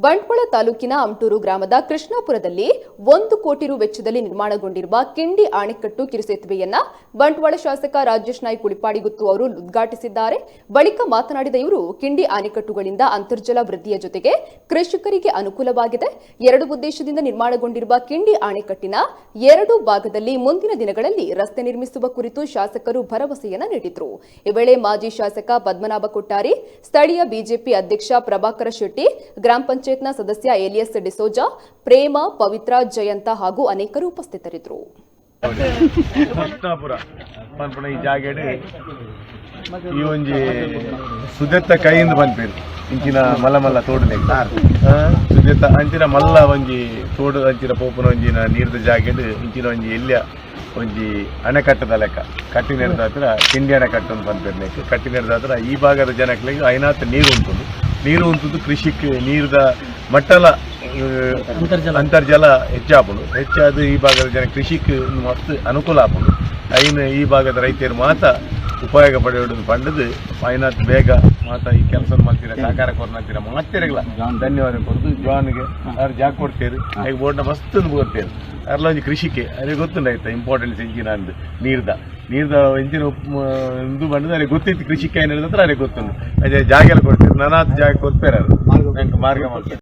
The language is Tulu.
ಬಂಟ್ವಾಳ ತಾಲೂಕಿನ ಅಮಟೂರು ಗ್ರಾಮದ ಕೃಷ್ಣಾಪುರದಲ್ಲಿ 1 ಕೋಟಿ ರು ವೆಚ್ಚದಲ್ಲಿ ನಿರ್ಮಾಣಗೊಂಡಿರುವ ಕಿಂಡಿ ಅಣೆಕಟ್ಟು ಕಿರುಸೇತುವೆಯನ್ನ ಬಂಟ್ವಾಳ ಶಾಸಕ ರಾಜೇಶ್ ನಾಯ್ಕ್ ಉಳಿಪಾಡಿಗುತ್ತು ಅವರು ಉದ್ಘಾಟಿಸಿದ್ದಾರೆ. ಬಳಿಕ ಮಾತನಾಡಿದ ಇವರು, ಕಿಂಡಿ ಅಣೆಕಟ್ಟುಗಳಿಂದ ಅಂತರ್ಜಲ ವೃದ್ಧಿಯ ಜೊತೆಗೆ ಕೃಷಿಕರಿಗೆ ಅನುಕೂಲವಾಗಿದೆ. ಎರಡು ಉದ್ದೇಶದಿಂದ ನಿರ್ಮಾಣಗೊಂಡಿರುವ ಕಿಂಡಿ ಅಣೆಕಟ್ಟಿನ ಎರಡು ಭಾಗದಲ್ಲಿ ಮುಂದಿನ ದಿನಗಳಲ್ಲಿ ರಸ್ತೆ ನಿರ್ಮಿಸುವ ಕುರಿತು ಶಾಸಕರು ಭರವಸೆಯನ್ನ ನೀಡಿದರು. ಈ ವೇಳೆ ಮಾಜಿ ಶಾಸಕ ಪದ್ಮನಾಭ ಕೊಟ್ಟಾರಿ, ಸ್ಥಳೀಯ ಬಿಜೆಪಿ ಅಧ್ಯಕ್ಷ ಪ್ರಭಾಕರ ಶೆಟ್ಟಿ, ಗ್ರಾಮ ಪಂಚಾಯತ್ನ ಸದಸ್ಯ ಏಲಿಯಸ್ ಡಿಸೋಜಾ, ಪ್ರೇಮ, ಪವಿತ್ರ, ಜಯಂತ ಹಾಗೂ ಅನೇಕರು ಉಪಸ್ಥಿತರಿದ್ದರು. ಕೃಷ್ಣಾಪುರ ಪನ್ಪುನ ಈ ಜಾಗೆಡ್ ಈ ಒಂಜಿ ಸುದೆತ್ತ ಕೈಯಿಂದ ಪನ್ಪೇರು. ಇಂಚಿನ ಮಲ್ಲ ಮಲ್ಲ ತೋಡುಲೆ ಸುದೆತ್ತ ಅಂಚಿನ ಮಲ್ಲ ಒಂಜಿ ತೋಡು ಅಂಚಿನ ಪೋಪುನ ಒಂಜಿನ ನೀರ್ದ ಜಾಗೆಡ್ ಇಂಚಿನ ಒಂಜಿ ಎಲ್ಯ ಒಂಜಿ ಅಣೆಕಟ್ಟದ ಲೆಕ್ಕ ಕಟ್ಟಿನೆರ್ದ ಹತ್ರ, ಕಿಂಡಿ ಅಣೆಕಟ್ಟು ಅಂತ ಪನ್ಪೇರು. ಕಟ್ಟಿನೆರ್ದ ಹತ್ರ ಈ ಭಾಗದ ಜನಕ್ಲೆಗ್ ಐನಾತ್ ನೀರು ಉಂಟುಂಡು. ನೀರು ಉಂಟುದು ಕೃಷಿಕ್ ನೀರ್ದ ಮಟ್ಟಲ ಅಂತರ್ಜಲ ಹೆಚ್ಚಾಪುಂಡು. ಹೆಚ್ಚಾದ ಈ ಭಾಗದ ಜನ ಕೃಷಿಕ್ ಮಸ್ತ್ ಅನುಕೂಲ ಆಪುಂಡು. ಐನ್ ಈ ಭಾಗದ ರೈತರು ಮಾತ ಉಪಯೋಗ ಪಡೆಯೋದು ಪಂಡದು ಐನಾತ್ ಬೇಗ ಮಾತ ಈ ಕೆಲಸ ಮಾಡ್ತೀರ. ಸಹಕಾರ ಕೊರ್ನಂತೀರ ಮಾತೆರೆಗ್ಲ ಧನ್ಯವಾದ ಕೊರ್ದು. ಜಾನ್ಗೆ ಅವ್ರು ಜಾಗ ಕೊಡ್ತೇರು, ಈಗ ಬೋರ್ಡ್ನ ಮಸ್ತ್ ಕೊಡ್ತೇರು. ಅರ್ಲ ಒಂಜಿ ಕೃಷಿಕೆ ಅದೇ ಗೊತ್ತುಂಡಾಯ್ತ ಇಂಪಾರ್ಟೆನ್ಸ್ ಇಂಚಿನ ಅಂದ್ ನೀರ್ದ ನೀರ್ದ ಇಂಚಿನ ಇಂದು ಬಂದದ ಅರೆ ಗೊತ್ತಿತ್ತು. ಕೃಷಿಕೆ ಏನಿರ್ತದೆ ಅರೆ ಗೊತ್ತುಂಡು. ಅದೇ ಜಾಗ ಎಲ್ಲ ಕೊಡ್ತೇವೆ, ನಾನಾತ್ ಜಾಗ ಕೊಡ್ತಾರೆ. ಅದು ಮಾರ್ಗ ಮಾಡ್ತಾರೆ.